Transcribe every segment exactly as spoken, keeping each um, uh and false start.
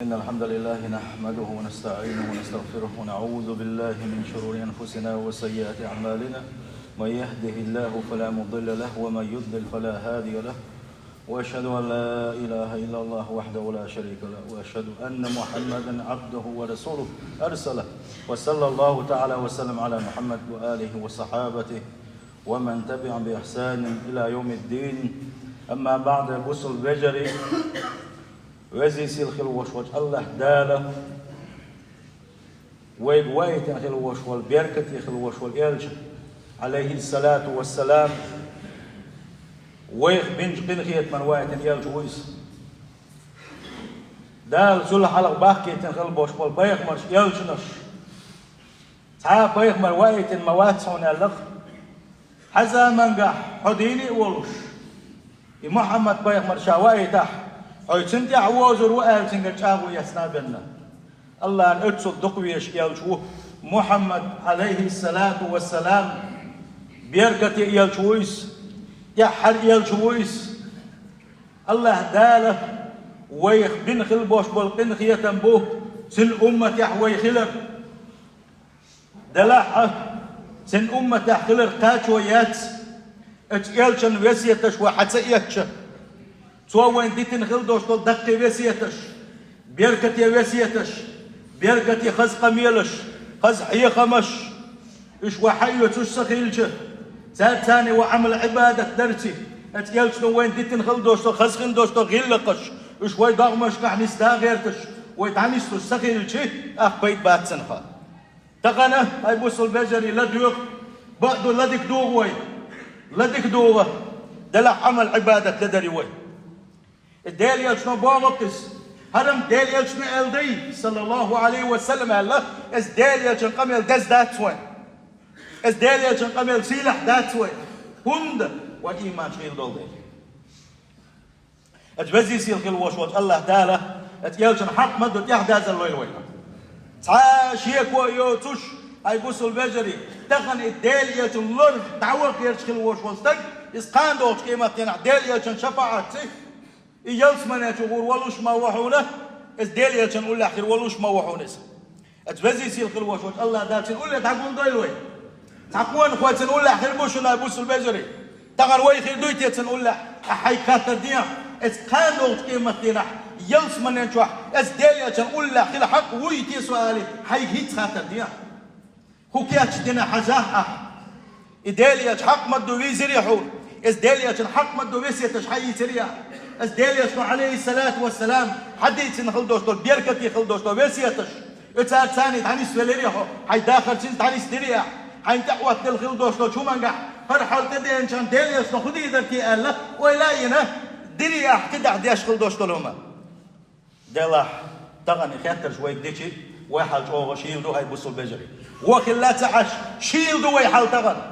إن الحمد لله نحمده ونستعينه ونستغفره ونعوذ بالله من شرور أنفسنا وسيئات أعمالنا. من يهده الله فلا مضل له ومن يضلل فلا هادي له. وأشهد أن لا إله إلا الله وحده لا شريك له وأشهد أن محمدا عبده ورسوله أرسله وصلى الله تعالى وسلم على محمد وآله وصحابته ومن تبعهم بإحسان إلى يوم الدين. أما بعد, бусалба вежарий, везий-сийлахь хила волуш волчу АллахӀ Дала, вайга ваийтина хила волуш волу, беркате хила волуш волу элча, Ӏалайхиссалату вассалам, вайх бинчу къинхетаман ваийтина элча ву иза. Дала цул хьалха бахкийтина хила болуш болу пайхамарш, элчанаш, цхьа а пайхамар ваийтина ма вац хьуна аьлла-кх. Хьан заманахь хьо дийне а волуш, и Мухьаммад-пайхамар ша ваийтахь, хьо цуьнан тӀехь возур ву аьлла, цуьнгара чӀагӀо эцна а бенна. АллахӀан оццул дукха везаш элча ву Мухьаммад, Ӏалайхиссалату вассалам, беркате элча ву иза, тӀаьххьара элча ву иза. АллахӀ Дала вайх бина хила болуш болу къинхетам бу цуьнан умматехь вай хилар. Делахь а, цуьнан умматехь хилар кхачо яц, оцу элчан весеташ вай хьан ца эцча. Цо вайна дитина хила долуш долу даккхий весеташ, беркате весеташ, беркате хаза къамелаш, хаза хьехамаш, уьш вай хьаоьцуш ца хилча, цаьрца цхьаьна вай Ӏамал-Ӏибадат дарций, оцу элчано вайна дитина хила долуш долу, хаза хила долуш долу гӀиллакхаш, уьш вай догӀмашкахь нисдан гӀерташ, вай дӀанислуш ца хилча, тӀаккха пайда бац цунах. Тахана, хӀай бусалба вежарий, ладоьгӀа, бакъду, ладика дугӀу вай, ладика дугӀу, делахь Ӏамал-Ӏибадат ледарий вай. Иза Делан элчано боху-кх иза. ХӀара-м Делан элчано аьлла дай, саллаллаху Ӏалайхи ва саллам, аьлла, иза Делан элчан къамел деза дац вайн. Иза Делан элчан къамел сийлахь дац вайн. ХӀунда? Вайн ийман чӀогӀа долу дела. Иза везий-сийлахь хила волуш волчу АллахӀ Дала иза элчан хьакъ ма ду, тӀаьхьадазалла лойла вайна. Цхьа а шеко а йоцуш, хӀай бусалба вежарий, тахана и Делан элчан лар дӀаваха гӀерташ хила волуш волу стаг, иза кхана долчу къематдийнахь Делан элчан шапаӀатций, и ялсамане чу гӀур волуш ма ву хьуна, иза Делан элчан уллехь хир волуш ма ву хьуна иза. Иза везий-сийлахь хила волуш волчу АллахӀ Дала цуьнан уллехь дӀагулдойла вай. Цхьа къонахой цуьнан уллехь хир бу шуна, хӀай бусалба вежарий. Тахана вай хир дуй те цуьнан уллехь? Ахьа хьайга хаттар дехьа, иза кхана долчу къематдийнахь, ялсаманен чохь, иза Делан элчан уллехь хила хьакъ вуй те со алий, хьайга хӀинца хаттар дехьа. ХӀун кечдина хьажахь ахь? И Делан элча хьакъ ма ду вийзирий хьуна? Иза Делан элчан хьакъ ма ду весеташ хьан йийцирий ахь? Иза Делан элчано, Ӏалайхиссалату вассалам, хьан дийцина хила долуш долу, беркате хила долуш долу весеташ, оцаьрца цхьаьна дӀанисвелирий хьо? Хьайн дахар цуьнца дӀанисдирий ахь? Хьайна тӀеӀоттаделла хила долуш долчу хӀумангахь, хӀара хьал тӀедеанчарна Делан элчано хӀун дийр дара те аьлла, ойла а йина, дирий ахь кхидӀа деш хила долуш долу хӀума? Делахь, тахана и хеттарш вайга дичи, вай хьал чӀогӀа шийла ду, хӀай бусалба вежарий. Вон хилла ца Ӏаш, шийла ду вай хьал тахана.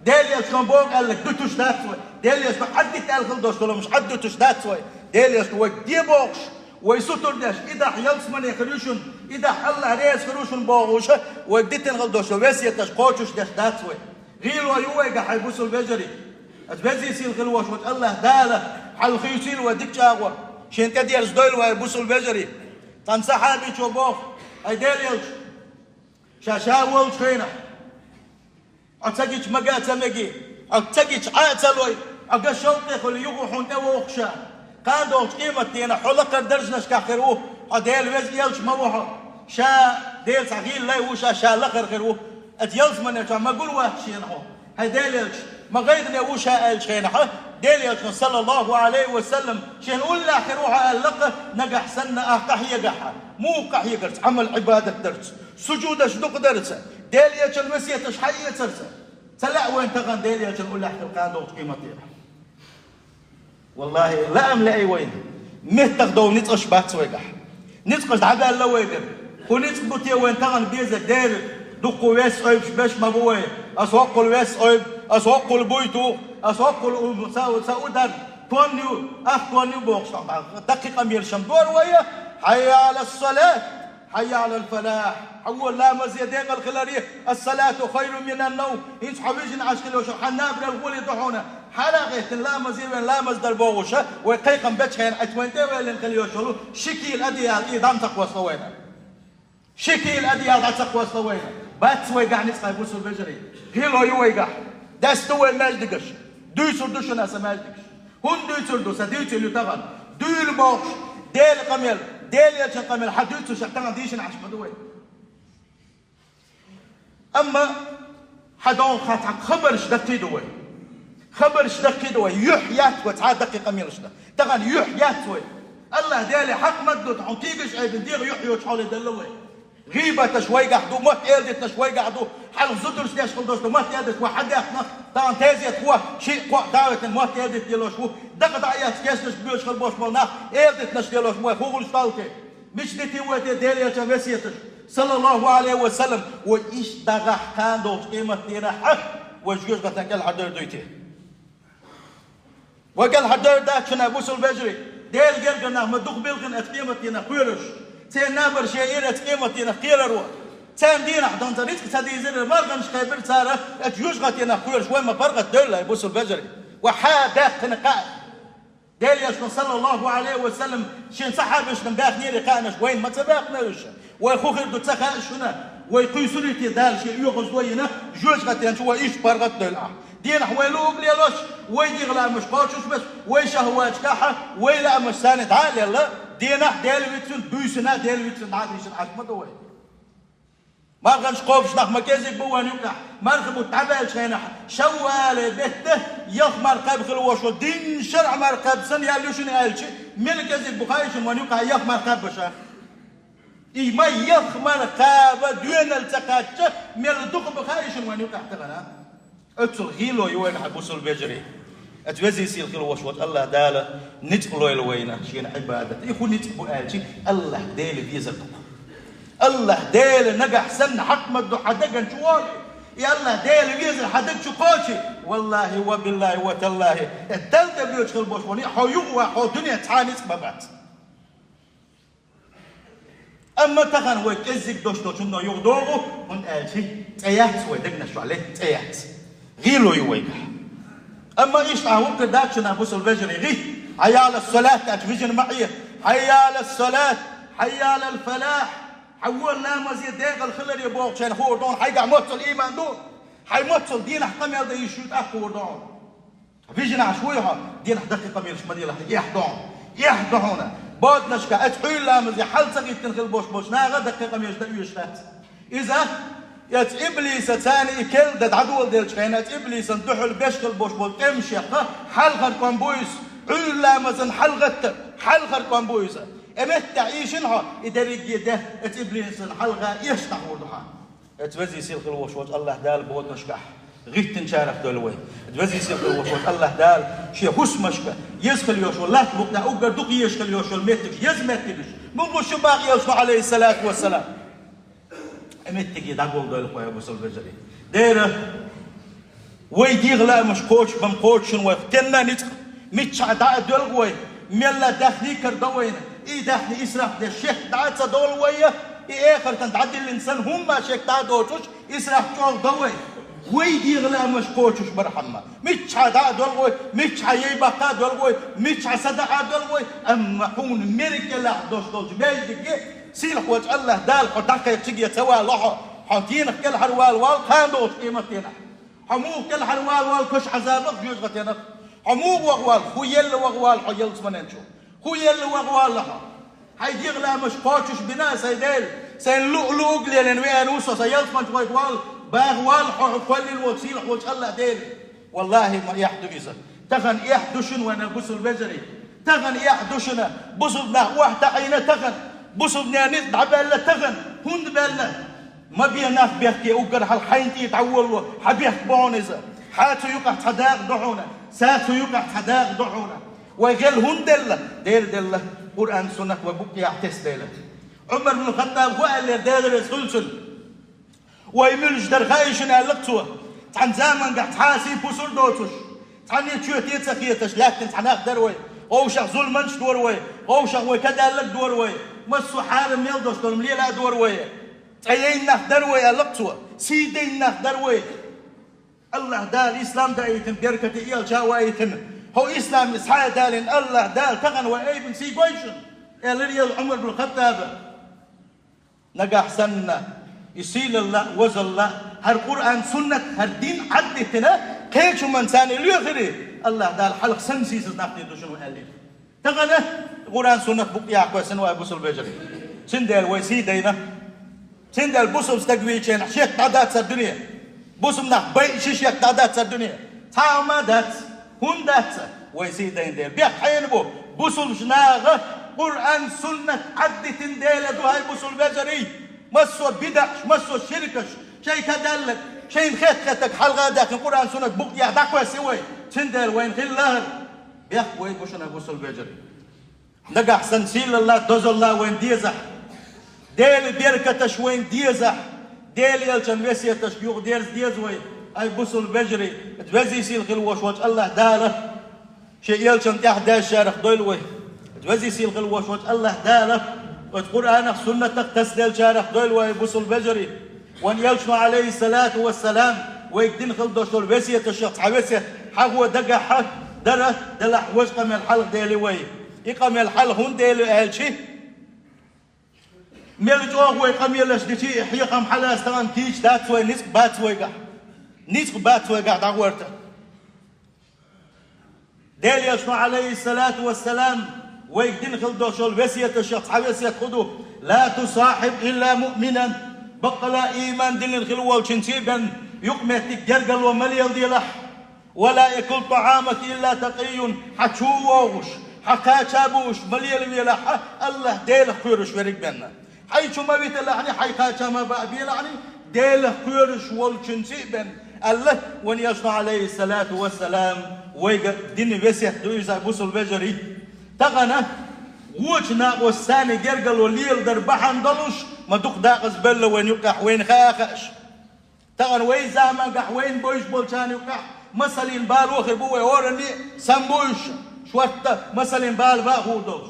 Делан элчано боху аьлларг дуьтуш дац вай. Делан элчано Ӏаддита аьлла хила долуш долу хӀумаш Ӏаддуьтуш дац вай. Делан элчано вайга де бохуш, вай сутар деш, и дахь ялсамане хир ю шуна, и дахь АллахӀ реза хир ву шуна бохуша, вайга дитина хила долуш долу весеташ кхочуш деш дац вай. ГӀийла ю вайгахь, хӀай бусалба вежарий. Иза везий-сийлахь хила волуш волчу АллахӀ Дала хьалхийцийла вай дика чӀагӀо, шена тӀедерзадойла вай, бусалба вежарий. Цхьана сахьабичо боху: «ХӀай Делан элча, ша ша волчу хенахь, хьо ца гича мага а ца меги, хьо ца гича Ӏа а ца лой, хьо ган шовкъе хуьлу юха хьуна тӀевогӀу ша. Кхана долчу къематдийнахь хьо лакхара даржанашкахь хир ву, хьо Делан веза элча ма ву хьо. Ша Делан цхьа гӀийла лай ву ша, ша лакхара хир ву. Иза ялсамане чохь ма гур вац шена хьо. ХӀай Делан элча, ма гӀайгӀане ву ша», аьллачу хенахь, Делан элчано, саллаллаху Ӏалайхи ва саллам, шена уллехь хир ву хьо аьлла-кх, нагахь санна ахь къахьегахь, муха къахьегарца, Ӏамал-Ӏибадат дарца, сужудаш дукха дарца, Делан элчан весеташ хьаэцарца. Ца лаьа вайна тахана Делан элчан уллехь хила кхана долчу къематдийнахь? Валлахи, лаам лаьий вайна. Меттах дов ницкъаш бац вайгахь. Ницкъаш дӀабаьлла вайгара. ХӀун ницкъ бу те вайна тахана беза? Дера, дуккха вес ойбуш беш ма бу вай. Ас хӀоккхул вес ойбу, ас хӀоккхул буй туху, ас хӀоккхул у-, ца, ца удар, тонна ю, ах тонна ю бохуш, даккхий къамелаш-м дора вай. Хьайя Ӏалас-салат! Хьайя Ӏалал фалахь! Хьан вон ламазе декъала хиларе, ас-салату хайрун минан-навм! ХӀинца хьо вижина Ӏаш хилла йолуш хьан набарал гӀоле ду хьуна, Хьала а гӀеттина, ламазе вена, ламаз дар богӀуша, вай кхайкхам бечхьена, Ӏа вайна тӀе а ваьллина хила йолчул, ши кийла одеял тӀе дӀа ца кхоссало вайна. Ши кийла одеял дӀа ца кхоссало вайна. Бац вайгахь ницкъ, хӀай бусалба вежарий. ГӀийло ю вайгахь. Даьсса ду вай маьждигаш. Дуьйцур ду шуна аса маьждигаш. ХӀунда дуьйцур ду, са дуьйцур ю тахан. Дуьйла бохуш, Делан къамел, Делан элчан къамел хьадуьйцуш, тахан дийшина Ӏаш ма ду вай. Амма хьадогӀу хатта хабарш даккхий ду вай. Хабарш даккхий ду вай. Юьхь яц вай цхьа даккхий къамелашна. Тахан юьхь яц вай. АллахӀ Деле хьакъ ма ду, хьо кегаш айбина дегӀа юьхь йоцуш хьоле делла вай. ГӀийбаташ вайгахь ду, мотт эладитанаш вайгахь ду, хьалха зударш деш хила дош ду, мотт эладитанаш вай хьадаьккхина, тахан тезет хӀо, шиъ, кхоъ давитан мотт эладита лелош ву, дакъа дӀа а эцна, кесташ буьйш хила бош болу нах, эладитанаш лелош вай хӀун хуьлуш далла те? Мича дитий вай те Делан элчан весеташ, саллаллаху Ӏалайхи ва саллам, вай иштта дагахь кхана долчу къематдийнахь, вай жоьжахатан кӀелхьардевр дуй те? Вай кӀелхьардевр дац шуна, бусалба вежарий, Делан гергара нах ма дукха билхина оцу къематдийнахь кхоьруш, церан набар шен ира оцу къематдийнахь кхераро, царна дийнахь дан цара рицкъ ца дийзира, марханаш кхайбира цара, оцу жоьжахатийнахь кхоьруш, вай ма паргӀатдевлла, бусалба вежарий, вай хьа баьккхина кхаъ. Делан элчано, саллаллаху Ӏалайхи ва саллам, шен сахьабашна баьхнера кхаънаш, вайна ма ца баьккхина уьш? Вай хӀун хир ду ца хаьа шуна? Вай кхуьйсур ю те Дала шен оьгӀазло йина, жоьжахатен чу вай иштта паргӀатдевлла ахь? Дийнахь вай луъург лелош, вай дегӀан лаамаш кхочуш беш, вай шахӀваташкахь, вай лаамаш санна дӀа а лелла, дийнахь Дела вицвина, буьйсанна Дела вицвина дӀа а дийшина Ӏаш ма ду вай. Марханаш кхобуш нах ма кӀезиг бу вайна юкъахь. Марха бутт дӀабаьллачу хенахь, шаввалан беттан ялх марха кхаба хила волуш волу, дийнна шарӀан марха кхаба санна ял ю шуна аьлча, мила кӀезиг бу хаьий шуна вайна юкъахь ялх марха кхаббаша? И ма ялх марха кхаба доьналла ца кхаьчча, мила дукха бу хаьий шуна вайна юкъахь тахана? Оццул гӀийло ю вайгахь, бусалба вежарий. Оцу везий сийлахь хила волуш волчу АллахӀ Дала ницкъ лойла вайна шена Ӏибадат. И хӀун ницкъ бу аьлча, АллахӀ Дела везар ду. АллахӀ Дела нагахь санна хьакъ ма ду хьан дагана чу волий, и АллахӀ Дела везар хьан дага чу кхочий, валлахӀи ва биллахӀи ва таллахӀи, и Далла тӀе боьдуш хила болуш болу, хьо юха ван, хьо дуьнен цхьа ницкъ ма бац. Амма тахана вай кӀеззиг дош долчунна юха догӀу, хӀунда аьлча цӀе яц вай дегнаш чохь летта, цӀе яц. ГӀийло ю вайгахь. Амма иштта ахьа хӀума хир дац шуна, бусалба вежарий, гӀи. Хьайя Ӏала ссалат аьлча вижина ма Ӏе. Хьайя Ӏала ссалат, хьайя Ӏалал фалахь. Хьан вон ламазе декъала хиларе бохучарна хуур ду хьуна, хьайгахь моццул ийман ду? Хьайн моццул дийнахь къамел дан йиш ю тӀаккха хуур ду хьуна? Вижина Ӏаш вуй хьо, дийнахь даккхий къамелаш ма делахь, эхь ду хьуна. Эхь ду хьуна. Боданашка, оцу Ӏуьйра ламазе хьал ца гӀиттина хила болуш болчу наха даккхий къамелаш дан оьшуш дац. Иза, оцу иблиса царна и керла дан дӀадоладелчу хенахь, оцу иблисан дуьхьал беш хила болуш болу тӀемаш яккха, хьалхара кӀом бу иза. Ӏуьйра ламазан хьал гӀатта, хьалхара кӀом бу иза. И меттехь ийшина хьо, и дерриге а де, оцу иблисан хьалха эшна хуур ду хьан. Оцу везий сийлахь хила волуш волчу АллахӀ Дала боданашкахь гӀиттинчарах дойла вай. Оцу везий сийлахь хила волуш волчу АллахӀ Дала шен хӀусамашка еза хила йолуш йолу, латта букъ тӀехь уггар дукха езаш хила йолуш йолу меттигаш, еза меттигаш, муьлхха шу бакъ елча ду, Ӏалайхиссалату вассалам, и меттиге дӀагулдойла вай, бусалба вежарий. Дера, вай дегӀан лаамаш кхочуш бан кхочушшина вай, стенна ницкъ, миччахьа дӀа а доьлгу вай, мелла даьхни карадо вайна, и даьхни исраф деш шек дӀа а ца долу вай, и эхартан дӀадиллина санна хӀумма шек дӀа а доцуш, исраф чӀогӀа до вай. Вай дегӀан лаамаш кхочуш бархьама, миччахьа дӀа а доьлгу вай, миччахьа яй баккха а доьлгу вай, миччахьа садаӀа а доьлгу вай, амма хьуна мерригелахь дош долчу маьждиге, сийлахь волчу АллахӀ Дала хьо дӀакхайкхича ца вало хьо, хьо дийнах кӀелхьарвала вала кхана долчу къематдийнахь. Хьо муха кӀелхьарвала вала кхуьш Ӏазабах, жоьжахатенах? Хьо муха ваха вала, хӀун елла ваха вала хьо ялсаманен чу? ХӀун елла ваха вала хьо? Хьайн дегӀан лаамаш кхочуш бина, сайн Дела, сайн луъ-луъург лелийна веана ву со, сан ялсаман чу гӀайта вала, баха вала хьо, хьо кхоьллина волчу сийлахь волчу АллахӀ Дела. ВаллахӀи, ма эхь ду иза. Тахана эхь ду шуна, вайн бусалба вежарий. Тахана эхь ду шуна, бусалба нах охьатаӀийна тахана, бусалба ненан ницкъ дӀабаьлла тахана. ХӀунда баьлла? Ма бен нах бехке, уггар хьалха хьайна тӀе дӀаволало, хьан бехк бу хьуна иза? Хьан цу юкъахь цхьа дакъа ду хьуна, са цу юкъахь цхьа дакъа ду хьуна? Вай гӀел хӀунда делла? Дера делла, Къуръан, Суннат вай букъ тӀехь тесна делла. Ӏумар бин Хаттаб хӀун аьллера, Дела реза хуьлда цунна? Вай муьлш дара хаьий шуна, аьлла-кх цо. Цхьана замангахь цхьа а сий-пусар доцуш, цхьанне чоьте а ца хеташ лаьттина цхьа нах дара вай. Вовшах зуламанаш дора вай, вовшах вай кадаьлларг дора вай, массо а хьарам мел долуш долу лела а дора вай. Цкъа яйна нах дара вай, аьлла-кх цо, сий дайна нах дара вай. АллахӀ Дала ислам даийтина, беркате элча ваийтина. Хьо ислам схьа а далийна, АллахӀ Дала тахана вай айбина сий гой шуна, элира Ӏумар бну Хаттаба. Нагахь санна и сийлалла а, возалла а, хӀара Къуръан, суннат, хӀара дин Ӏаддитина кхечу хӀуманца лоьхире, АллахӀ Дала хьалха санна сийсаза нах дийр ду шуна аьллера. Тахана Къуръан, суннат букъ яхкой санна вай бусул вежарий. Цундела вай сий дайна. Цундела бусул стаг вийча шек дӀадац цара дуьне. Бусул нах байъа ши шек дӀадац цара дуьне. Цхьа а ма дац. ХӀунда дац? Вай сий дайна дела. Бехк хьенан бу? Бусулба наха Къуръан, суннат Ӏаддитина дела ду, хӀай бусул вежарий. Массо а бидӀаш, массо а ширкаш, шайн кадаллаг, шайна хетта-хеттаг хьалха а даьккхина, Къуръан, суннат букъ яха дӀакхоьссий вай. Цундела вайна хилла хӀара бехк вай бу шуна, бусул вежарий. Нагахь санна сийлалла а, дозалла а вайна дезахь, Делан беркаташ вайна дезахь, Делан элчан весеташка юха дерза деза вай, хӀай бусул вежарий. Веза-сийла хила волуш волчу АллахӀ Дала шен элчанна тӀаьхьадаьжначарах дойла вай. Веза-сийла хила волуш волчу АллахӀ Дала оцу Къуръанах, суннатах тасаделлачарах дойла вай, бусул вежарий. Вайн элчано, Ӏалайхиссалату вассалам, вайга дина хила долуш долу весеташах цхьа весет хьахо дагахь дара, делахь важа къамел хьалха дели вай. И къамел хьалха хӀунда дели аьлча, мел чӀогӀа вай къамелаш дичи, и хьехам хьалаца тахана кийча дац вай, ницкъ бац вайгахь. Ницкъ бац вайгахь дӀагӀорта. Делан элчано, Ӏалайхиссалату вассалам, вайга дина хила долуш долу весеташах цхьа весет хӀун ду: «Ла тусахьиб илла муъминан». Баккъала а ийман диллина хила волчуьнца бен юкъаметтиг, гергарло ма леладелахь. «Ва ла якул тӀаӀамака илла такъийюн». Хьан чу вогӀуш, хьан кхача а бууш ма лелавелахь, АллахӀ Делах кхоьруш верг бен. Хьайн чу ма виталахьний, хьайн кхача ма баабелахьний, Делах кхоьруш волчуьнца а бен, аьлла вайн элчано, Ӏалайхиссалату вассалам, вайга дина весет ду иза, бусул вежарий. Тахана вочу накъостаца гергарло леладар бахьана долуш, ма дукха дакъаза бевлла вайна юккъехь, вайна хаа а хаьаш. Тахана вайн заманахь вайна бевзаш болчарна юккъехь масаллин бала хир бу вай, хӀоранна а сам бу уьш, шортта масаллин бала бан а хуур долуш.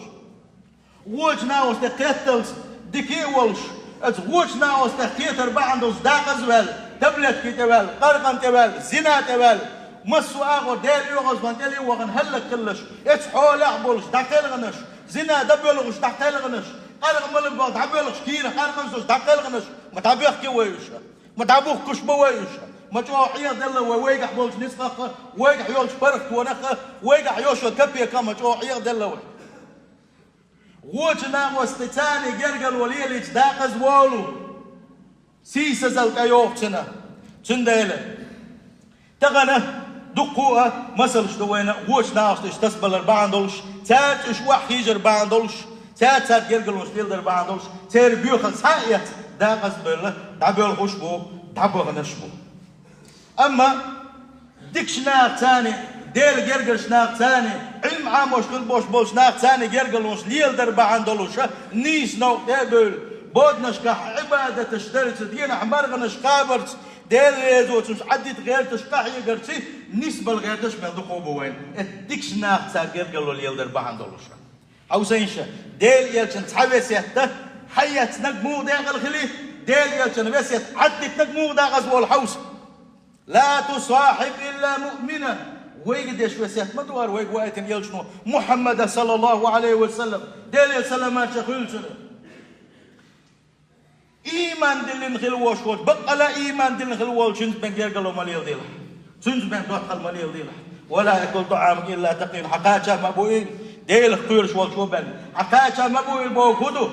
Вочу накъостех кхетталц дика а волуш, оцу вочу накъостех кхетар бахьана долуш дакъаза ваьлла, таблетки тӀе ваьлла, къаркъана тӀе ваьлла, зина тӀе ваьлла, массо а агӀор Делан оьгӀазлонна тӀе а вахана хӀаллакьхиларш, оцу хьолехь а болуш дӀакхелхинарш, зина дан боьлхуш дӀакхелхинарш, къаркъа маларг боху дӀабоьлхуш, кийрахь къаркъана соцуш дӀакхелхинарш, ма дӀабоьхки вай уьш, ма дӀабухкуш бу вай уьш, ма чӀогӀа Ӏехаделла вай вайгахь болчу ницкъах а, вайгахь йолчу паргӀатонах а, вайгахь йолчу капеках а ма чӀогӀа Ӏехаделла вай. Вочу накъостаца гергарло лелийча дакъаза волу сийсазалла тӀейогӀу цунна. Цундела тахана дуккха а масалш ду вайна, вочу накъосташа тасабалар бахьана долуш, цаьрца уьш охьахийжар бахьана долуш, цаьрца цара гергарлонаш леладар бахьана долуш, церан боьхалла схьа а эцна, дакъаза а бевлла, дӀабоьлхуш бу, дӀабаханарш бу. Амма дикачу нахаца, Делан гергарчу нахаца, Ӏилма Ӏамош хила болуш болчу нахаца гергарлонаш леладар бахьана долуш, нийса новкъа тӀе а бевлла, боданашкахь Ӏибадаташ дарца, дийнахь марханаш кхабарца, Делан резачунна Ӏаддита гӀерташ къахьегарца, нисбала гӀерташ мел дукха бу вайна, эцу дикачу нахаца гергарло леладар бахьана долуш. Хьовсийша, Делан элчан цхьа весет а хьаэцнарг муха декъала хили, Делан элчан весет Ӏаддитнарг муха дакъаза волу хьовса. «Ла тусахьиб илла муъмина». Вайга деш весет ма ду хӀара, вайга ваийтина элчано, Мухьаммада, саллаллаху Ӏалайхи ва саллам, Делан салам-маршо хуьлда цунна. Ийман диллина хила волуш волчу, баккъала а ийман диллина хила волчуьнца бен гергарло ма леладелахь. Цуьнца бен доттагӀалла ма леладелахь. «Ва ла якул тӀаӀамака илла такъийюн». Хьан кхача а ма бу иза, Делах кхоьруш волчо бен. Хьан кхача а ма бу иза бохург хӀун ду?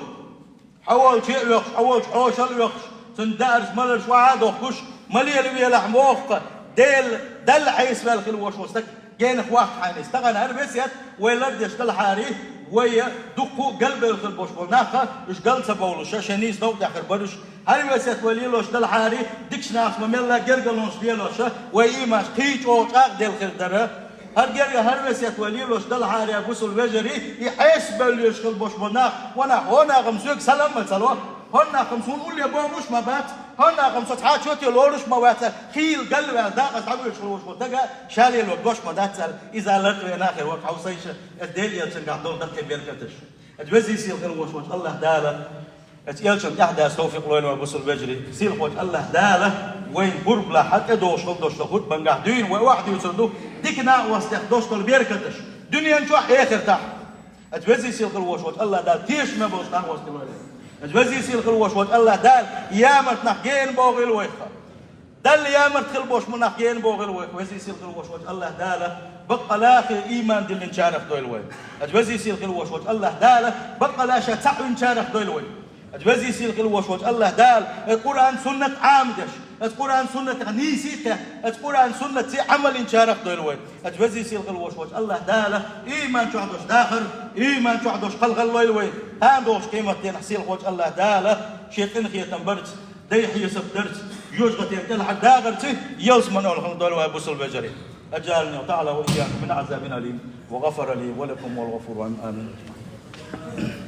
Хьо волчу а оьхуш, хьо волчу хьошалла а оьхуш, цуьнан даарш, маларш охьа а дохкуш, ма лелавелахь воккха, Дела, Далла хьесаваьлла хила волуш волу стаг. Генах ваккха хьайна иза. Тахана хӀара весет вай лардеш далахьара, вай дуккха а галбевлла хила болуш болу нах, уьш гал ца бовлуш, шайн нийса новкъа тӀехь хир бара уьш. ХӀара весет вай лелош далахьара, дикачу нахаца ма мелла гергарлонаш лелош, вай ийманаш кхин а чӀогӀа чӀагӀделла хир дара. ХӀара герга-, хӀара весет вай лелош далахьара, бусул вежарий, и Ӏеса бевллераш хила болуш болу нах, ванах, хӀокху нахана соьга салам а ца ло, хӀокху нахана суна улле бохуш а ма бац, хӀокху нахана со цхьа а чоте лоруш а ма вац аьлла, хийла галваьлла, дакъаза дӀавоьдуш хила волуш волу стага ша лелорг дош ма дац аьлла, иза лартӀе нах хир вара, хьовсийша, эцу Делан элчангахь долу даккхий беркаташ. Эцу веза-сийлахь хила волуш волчу АллахӀ Дала Эцу элчанна тӀаьхьа дас тавфикъ лойла вай, бусалба вежарий. Сийлахьчу АллахӀ Дала вайна гурбала хьатӀа догӀуш хила долуш долу хутбангахь дуьйна вай охьадуьйцур ду дика накъостех долуш долу беркаташ, дуьнен чохь а, эхартахь а. Эцу везий сийлахь хила волуш волчу АллахӀ Дала тешаме болуш накъостий лойла вай. Эцу везий сийлахь хила волуш волчу АллахӀ Дала ямарта нах гена бохийла вайх. Далла ямарта хила болуш ма нах гена бохийла вайх, везий сийлахь хила волуш волчу АллахӀ Дала баккъалла а ийман диллинчарах дойла вай. Эцу везий сийлахь хила волуш волчу АллахӀ Дала баккъалла а ша цхьаъ винчарах дойла вай. Эцу везий сийлахь хила волуш волчу АллахӀ Дала, эцу Къуръан-Суннат Ӏамадеш, эцу Къуръан-Суннатах нийса а кхетта, эцу Къуръан-Суннатца Ӏамал йинчарах дойла вай. Эцу везий сийлахь хила волуш волчу АллахӀ Дала ийман чохь долуш дахар, ийман чохь долуш кхалхар лойла вай. Кхана догӀучу къематдийнахь сийлахь волчу АллахӀ Дала шен къинхетам барца, дай хьесап дарца, йожагӀатен тӀелхьара дахарца ялсамане хила дойла вай, бусалба вежарий. أجارني الله تعالى وإياكم من عذاب أليم، وغفر لي ولكم والغفور الرحيم. آمين.